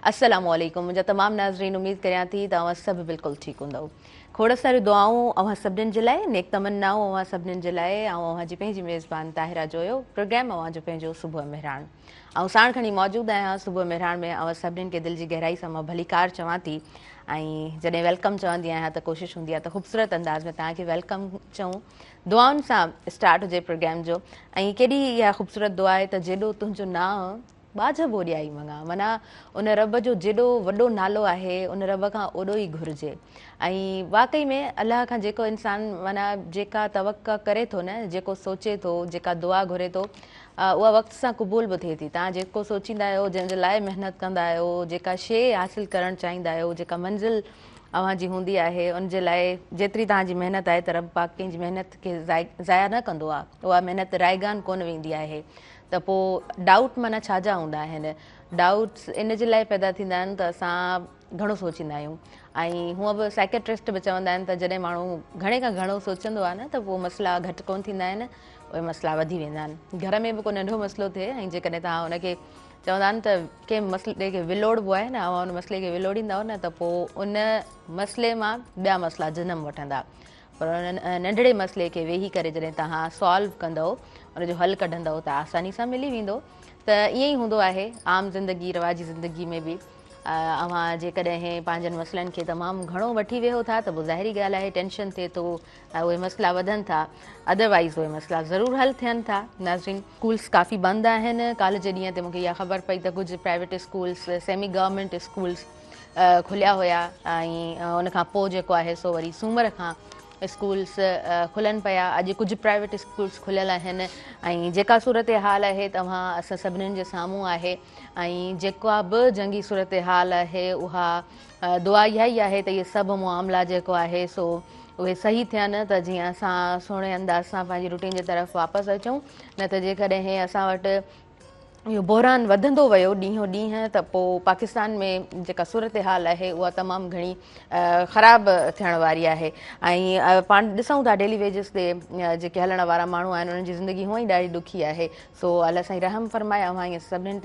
السلام عليڪم منهنجا تمام ناظرين اميد ڪريان ٿي ته اوهان سڀ بلڪل ٺيڪ هوندؤ. کوڙ ساريون دعائون اوهان سڀنين جي لاء، نيڪ تمنائون اوهان سڀنين جي لاء. آئون اوهان جي پنهنجي ميزبان طاهره جويو، پروگرام اوهان جو پنهنجو صبح مهراڻ آئون ساڻ کڻي موجود آهيان. صبح مهراڻ ۾ اوهان سڀنين کي دل جي گهرائي سان مان ڀليڪار چوان ٿي ۽ جڏهن welcome چوندي آهيان ته ڪوشش هوندي آهي ته خوبصورت انداز ۾ توهان کي welcome چئون، دعائن سان اسٽارٽ هجي پروگرام جو. ۽ ڪيڏي اها خوبصورت دعا آهي ته جيڏو تنهنجو نانء ٻاجهه به اوڏيائي مڱان، معنيٰ ان رب جو جيڏو وڏو نالو آهي ان رب کان اوڏو ئي گهرجي. ۽ واقعي ۾ الله کان جيڪو انسان معنيٰ جيڪا توقع ڪري ٿو نه، جيڪو سوچي ٿو، جيڪا دعا گهري ٿو، اها وقت سان قبول به ٿئي ٿي. توهان جيڪو سوچيندا آهيو، جنهن جي لاء محنت ڪندا آهيو، جيڪا شيء حاصل ڪرڻ چاهيندا آهيو، جيڪا منزل اوهان جي هوندي آهي، ان جي لاء جيتري توهان جي محنت آهي ته رب پاڪ ڪنهن جي محنت کي ضايع نه ڪندو آهي، اها محنت رائيگان ڪونه ويندي آهي. ته پوء ڊائوٽ معنيٰ ڇا جا هوندا آهن؟ ڊائوٽس ان جي لاء پيدا ٿيندا آهن ته اسان گهڻو سوچيندا آهيون ۽ هونء به سائيڪيٽرسٽ به چوندا آهن ته جڏهن ماڻهو گهڻي کان گهڻو سوچندو آهي نه ته پوء مسئلا گهٽ ڪونه ٿيندا آهن، اهي مسئلا وڌي ويندا آهن. گهر ۾ به ڪو ننڍو مسئلو ٿئي ۽ جيڪڏهن توهان ان کي چوندا آهن ته ڪنهن مسئلي کي ولوڙبو آهي نه، اوهان ان مسئلي کي ولوڙيندؤ نه ته پوء ان مسئلي مان ٻيا مسئلا جنم وٺندا. پر ان ننڍڙي مسئلي کي ويهي ڪري جڏهن توهان سالو ڪندؤ، ان جو حل ڪڍندؤ ته آساني سان ملي ويندو. ته ائين ئي هوندو آهي عام زندگي، رواجي زندگي ۾ به اوهان جيڪڏهن پنهنجن مسئلن کي تمام گهڻو وٺي ويهو ٿا ته پوء ظاهري ڳالهه آهي ٽينشن ٿئي ٿو، اهي مسئلا وڌن ٿا، ادروائيز اهي مسئلا ضرور حل ٿين ٿا. ناظرين اسڪولس ڪافي بند آهن، ڪالهه جي ڏينهن تي مونکي اها خبر پئي ته ڪجهه private schools, semi government schools کليا هيا ۽ ان کان پوء جيڪو آهي سو وري سومر کان اسڪولس کلن پيا. اڄ ڪجهه پرائيويٽ اسڪولس کليل آهن ۽ جيڪا صورتحال آهي توهان اسان سڀنين جي سامهون آهي ۽ جيڪا به جنگي صورتحال آهي اها دعا اها ئي آهي ته اهي سڀ معاملا جيڪو آهي سو اهي صحيح ٿين ته جيئن اسان سهڻي انداز سان پنهنجي روٽين جي طرف واپس اچون، نه ته جيڪڏهن اسان وٽ اهو بحران وڌندو ويو ڏينهون ڏينهن ته پوء پاڪستان ۾ جيڪا صورتحال آهي اها تمام گهڻي خراب ٿيڻ واري آهي ۽ پاڻ ڏسون ٿا ڊيلي ويجز تي جيڪي هلڻ وارا ماڻهو آهن انهن جي زندگي هونئن ئي ڏاڍي ڏکي آهي. سو الله سائين رحم فرمائي اوهان ۽ سڀنين تي.